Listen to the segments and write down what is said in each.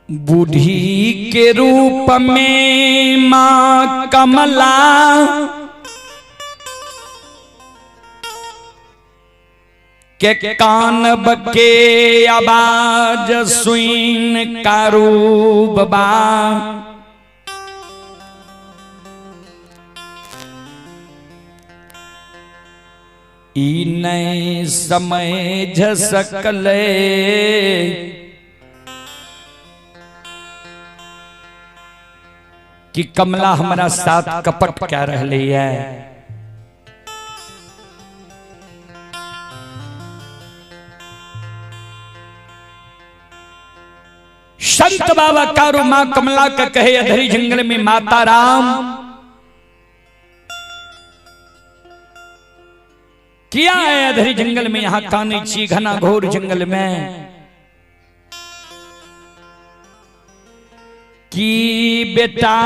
बूढ़ी के रूप में माँ कमला के कान बके आवाज सुन कारू बाबा ई नहीं समझ सकले कि कमला हमारा साथ कपट क्या रहली है। संत बाबा कारू मां कमला का कहे अधरी जंगल में माता राम किया है अधरी जंगल में यहाँ काने छी घना घोर जंगल में की बेटा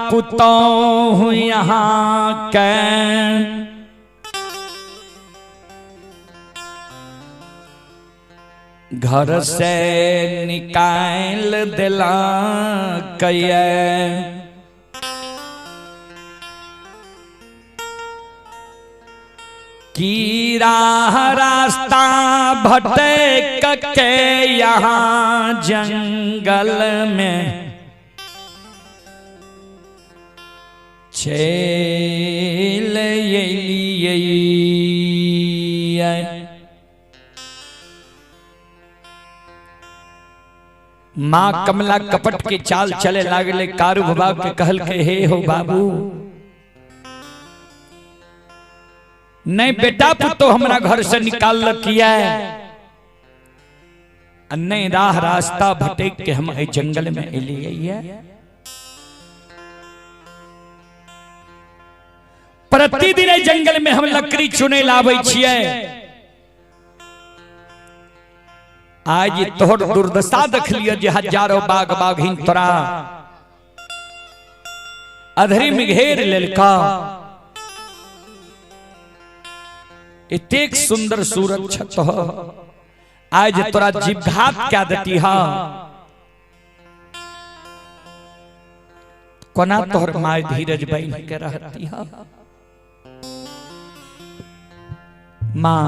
पुतोह यहाँ के घर से निकाल दिला कये की राह रास्ता भटक के यहाँ जंगल में चल अलियै। माँ कमला कपट के चाल चले लागले कारू बाबा के कहल के हे हो बाबू नहीं बेटा पुतो हमरा घर से निकाल किया नहीं राह रास्ता भटक के हम जंगल में एलियै। प्रतिदिन जंगल में हम लकड़ी चुने लाबै छियै। आज तोहर दुर्दशा देखलियै जे हजारों बाघ बाघिन तोरा अधरी में घेर लेलका। इतेक सुंदर सूरत छत आज तोरा जीवघात क्या देती हा कोना तोहर my धीरज बन के रहती हा। मां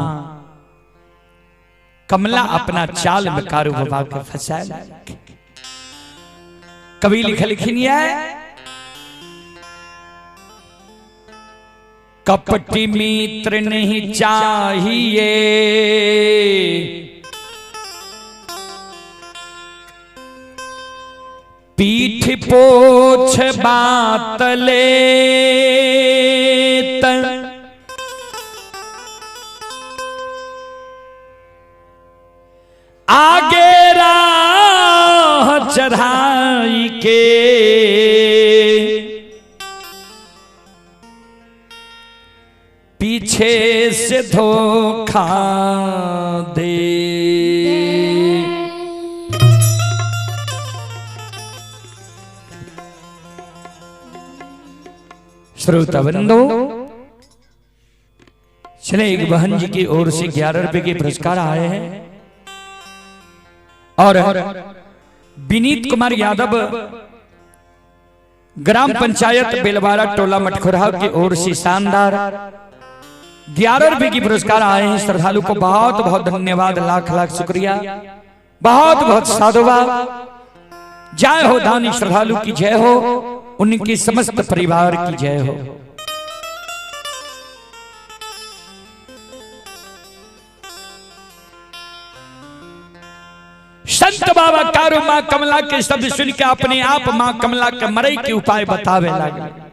कमला अपना चाल में कारू बाबा के फंसा। कवि लिखलखिन है कपटी मित्र नहीं चाहिए पीठ पोछ बात ले आगे राह चढ़ाई के पीछे से धोखा दे। श्रोता बंधु चले एक बहन जी की ओर से 11 रुपए के पुरस्कार आए हैं और विनीत कुमार यादव ग्राम पंचायत बेलवाड़ा टोला मटखुरा की ओर से शानदार 11 रुपए की पुरस्कार आए हैं। श्रद्धालु को बहुत बहुत धन्यवाद, लाख लाख शुक्रिया, बहुत बहुत साधुवाद। जय हो दानी श्रद्धालु की जय हो, उनके समस्त परिवार की जय हो। संत बाबा कारू मां कमला के शब्द सुन के अपने आप मां कमला के मरे के उपाय बतावे लगे।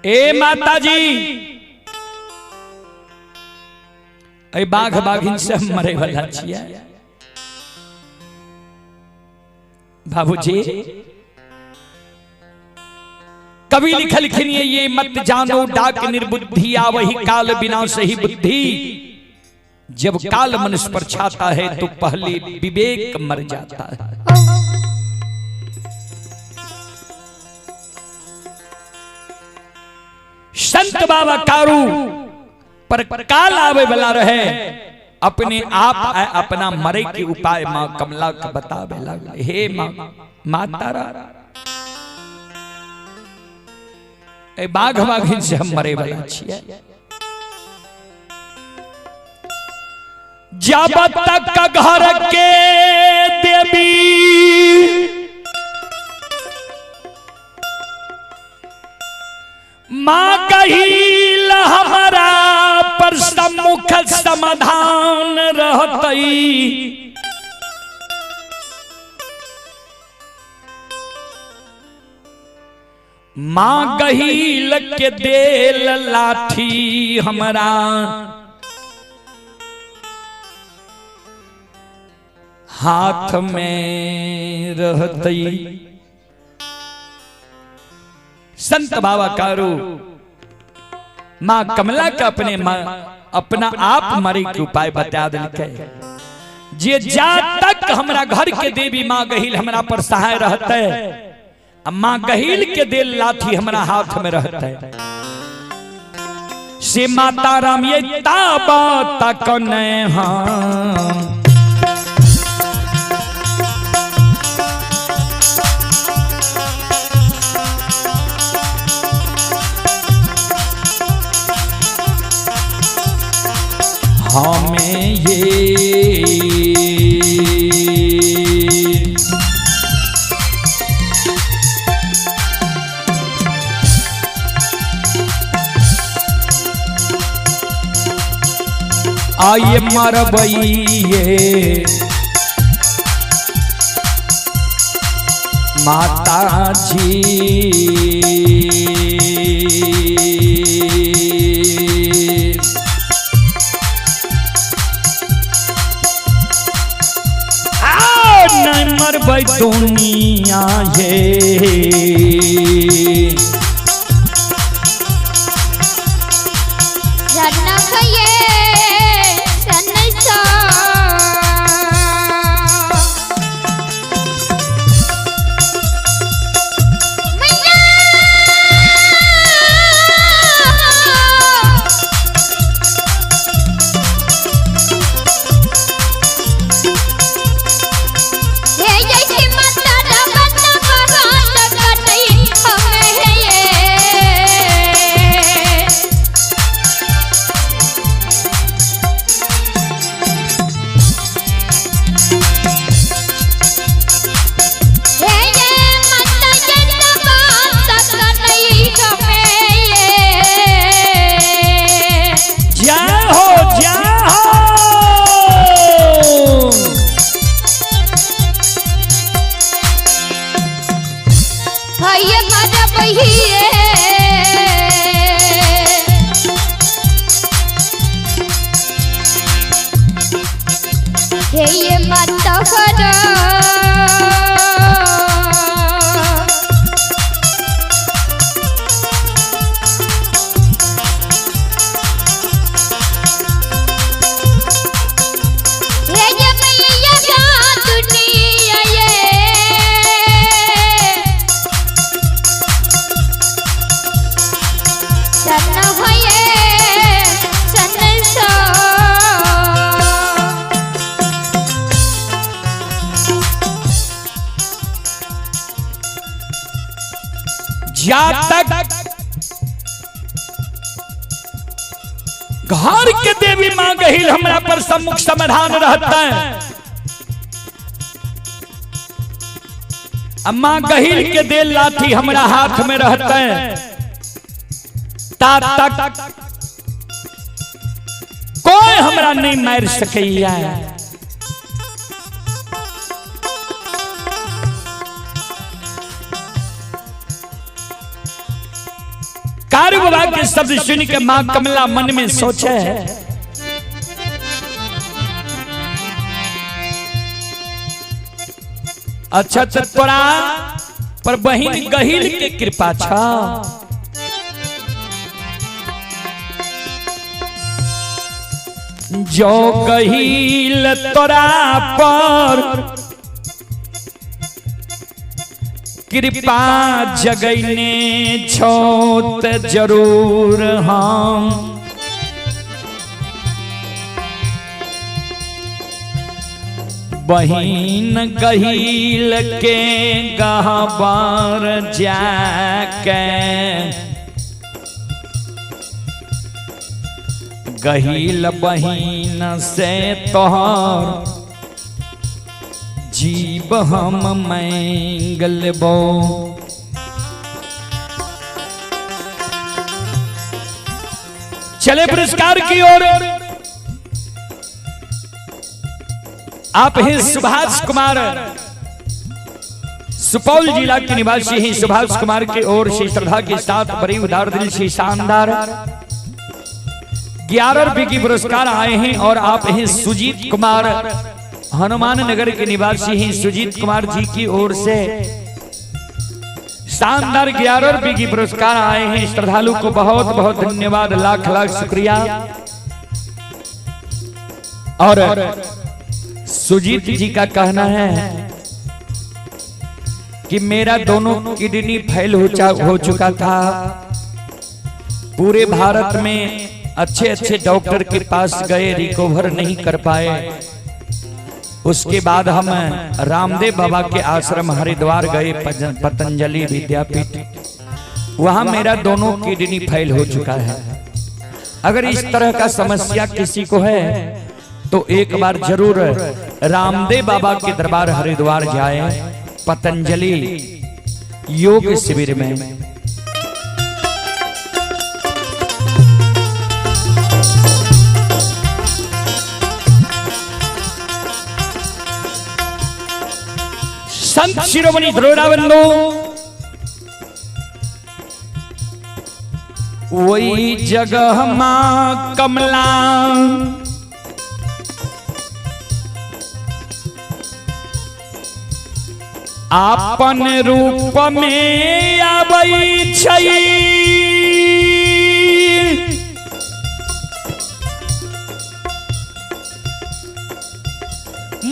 ए माता जी ए बाघ बाघिन से हम मरे वाला छियै। बाबूजी कवि लिखलखिन ये मत जानो डाक निर्बुद्धि आवही काल बिना सही बुद्धि। जब काल मनुष्य पर छाता है तो पहले विवेक मर जाता है। संत बाबा कारू पर काल आवे वाला रहे अपने आप आए अपना मरे के उपाय माँ कमला के बतावे लगले। हे माँ, माँ तारा, ए बाघ बाघिन से हम मरे वाला छियै। जब तक घर के देवी माँ कहिल हमारा पर सम्मुख समाधान रहतई, माँ गहील के देल लाठी हमरा हाथ में रहतई। संत बाबा कारू माँ कमला के अपने अपना आप मरे के उपाय बता दिलकै। जे जा तक हमरा घर के देवी माँ गहील हमरा पर सहाय रहते, माँ गहील के देल लाठी हमरा हाथ में रहते, से माता राम ये ताबा तक ने हाँ। हमें ये आइए मरबइये माता जी, नहीं मरबै दुनिया ये। जा तक घर के देवी मां गहिल हमरा पर सम्मुख समाधान रहता है, अम्मा गहिल के देल लाठी हमरा हाथ में रहता है, ता तक कोई हमरा नहीं मार सकैया। कारू बाबा के शब्द सुन के मां कमला मन में सोचे, अच्छा तोरा पर बहिन गहिल के कृपा छा, जो गहिल तोरा पर कृपा जगैने छो त जरूर हम बहिन गहील के गहबर जाके गहील बहिन से तोहर जीव हम मांग लेबो। चले पुरस्कार की ओर। आप हैं सुभाष कुमार, सुपौल जिला के निवासी हैं। सुभाष कुमार की ओर से श्रद्धा के साथ बड़ी उदार दिल से शानदार 11 रुपए की पुरस्कार आए हैं। और आप हैं सुजीत कुमार, हनुमान नगर के निवासी हैं। सुजीत कुमार जी की ओर से शानदार 11 रुपए की पुरस्कार आए हैं। श्रद्धालु को बहुत बहुत धन्यवाद, लाख लाख शुक्रिया। और सुजीत जी का कहना है कि मेरा दोनों किडनी फेल हो चुका था। पूरे भारत में अच्छे अच्छे डॉक्टर के पास गए, रिकवर नहीं कर पाए। उसके बाद हम रामदेव बाबा के आश्रम हरिद्वार गए, पतंजलि विद्यापीठ, वहां मेरा दोनों किडनी फेल हो चुका है। अगर इस तरह का समस्या किसी को है तो एक बार जरूर रामदेव बाबा के दरबार हरिद्वार जाए, पतंजलि योग शिविर में। संत शिरोमणि द्रोणाबंधु वही जगह मां कमला आपन रूप में आबै छै।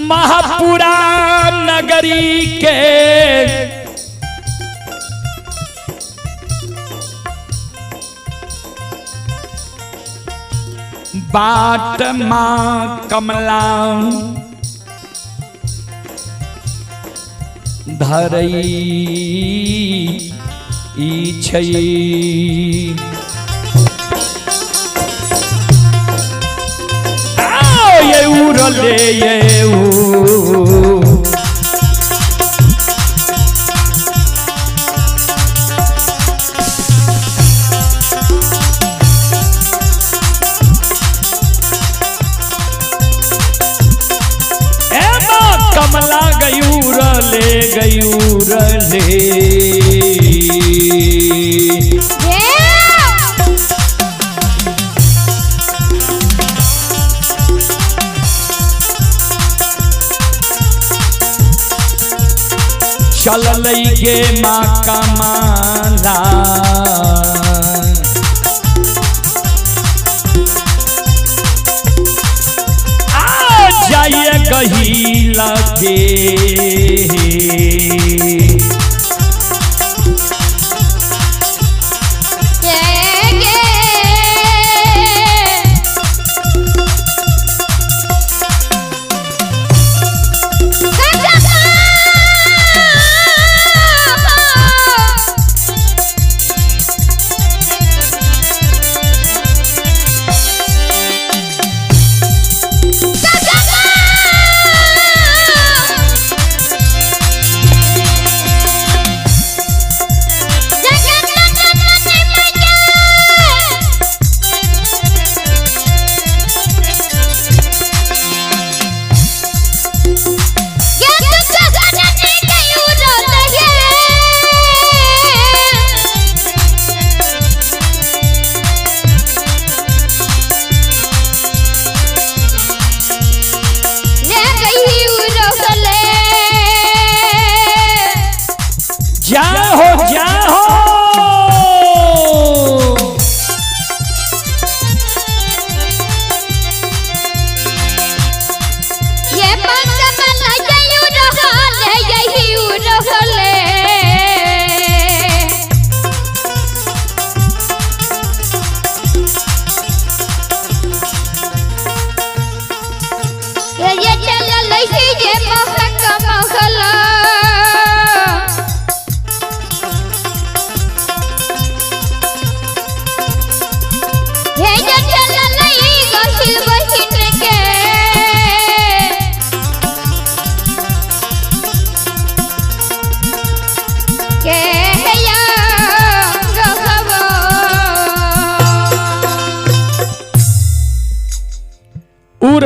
महापुरा नगरी के बाट मां कमला धरई छै। ये उड़ले ये कमला गयूर ले गयूर ले। चल गे माँ कमला आ जाइए कहीं लगे।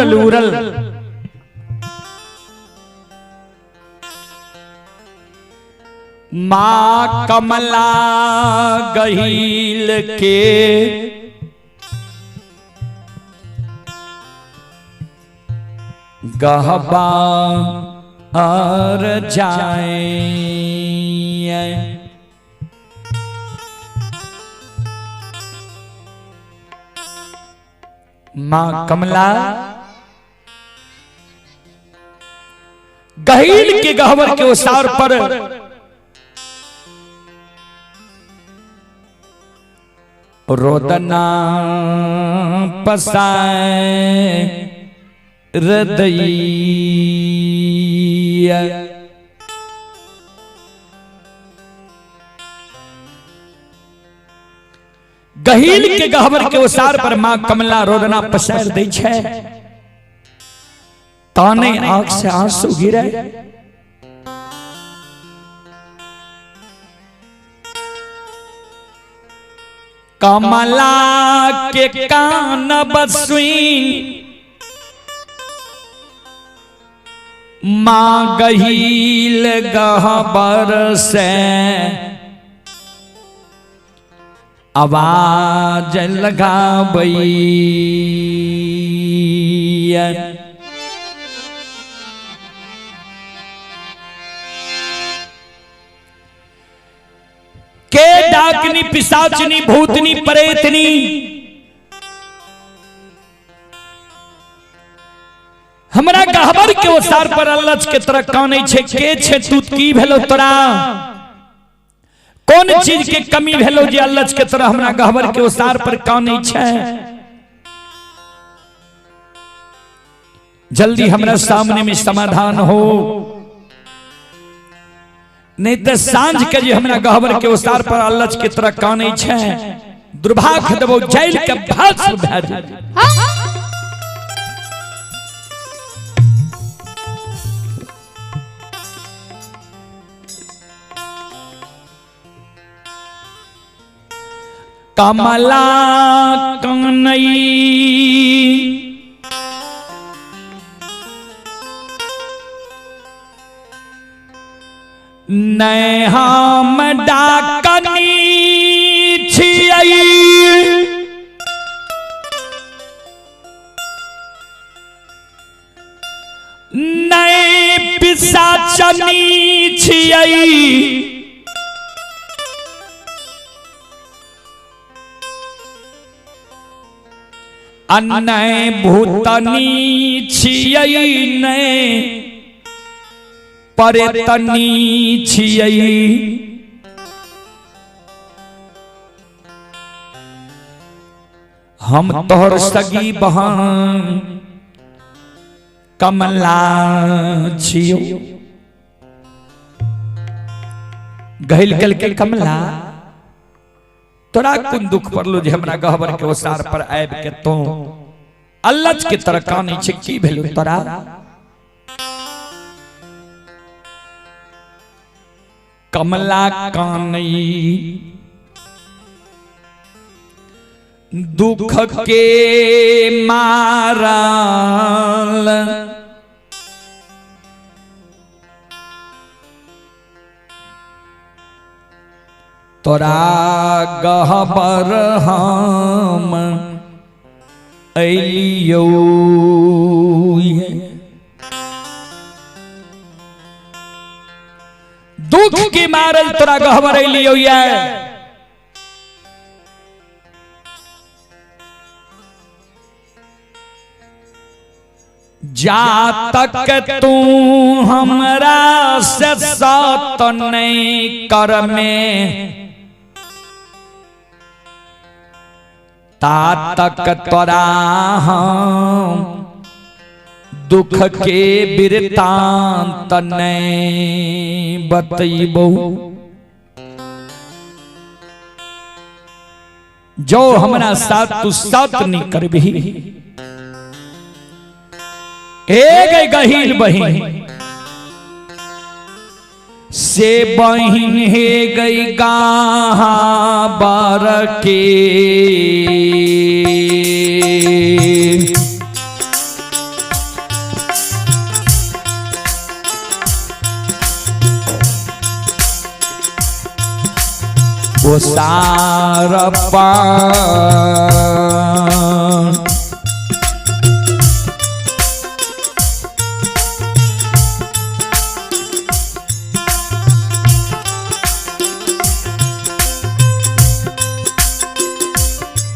लूरल उरल माँ कमला गहील के गहबा और जाए। माँ कमला गहील के गहवर के ओसार पर रोदना पसाए हृदय। गहील के गहवर के ओसार पर मां कमला रोदना पसार दै छै, ताने आंख से आंसू गिरे। कमला के कान बसुई मां गहील गहबर से आवाज लगाबई। के डाकनी पिशाचनी भूतनी प्रेतनी हमरा गहबर के ओसार पर अल्लच के तरह कानै छै, के छै तू, की भेलो तोरा, कौन चीज के कमी भेलो जे अल्लच के तरह हमरा गहबर के ओसार पर कानै छै? जल्दी हमरा सामने में समाधान हो, नहीं तो सांझ के जे हमरा गहबर के ओसार पर अल्लच के तरह कानै छै, दुर्भाग्य देबो जेल के भस्म भए जाय। कमला कनई नै हम डाकनी छियै, नै पिशाचनी छियै, नै भूतनी छियै, नै परेतनी छियै। हम तोहर सगी बहन कमला छियौ। गहिल कल के कमला तोरा कोन दुख पड़लो जे हमरा गहबर के ओसार पर आबि के तो अल्लच के तरह कानै छै, की भेलो तोरा? कमला कानै दुख के मारल तोरा गहबर हम अइलियौ। दुख के मारल तोरा गहबर अइलियौ। जा तक तू हमरा से साथ नहीं कर में ता तक तोरा हम दुख के वृतांत नहीं बतैबो। जो हमरा साथ तू साथ नहीं करबही, ए गई गहील बहिन से बहिन हे गई गाहा बार के। ओसार पान।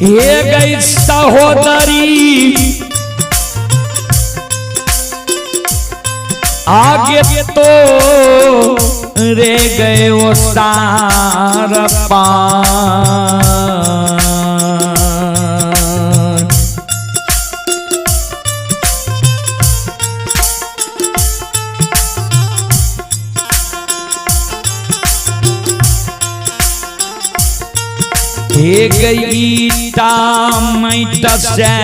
हे गई सहोदरी आगे तो रे गए वो सार पान। हे गई ईटा मैट से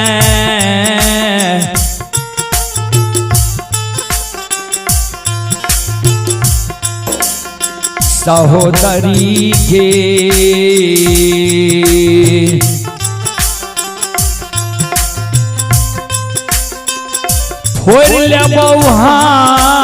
सहोदरी के फोड़ लेबौ हम।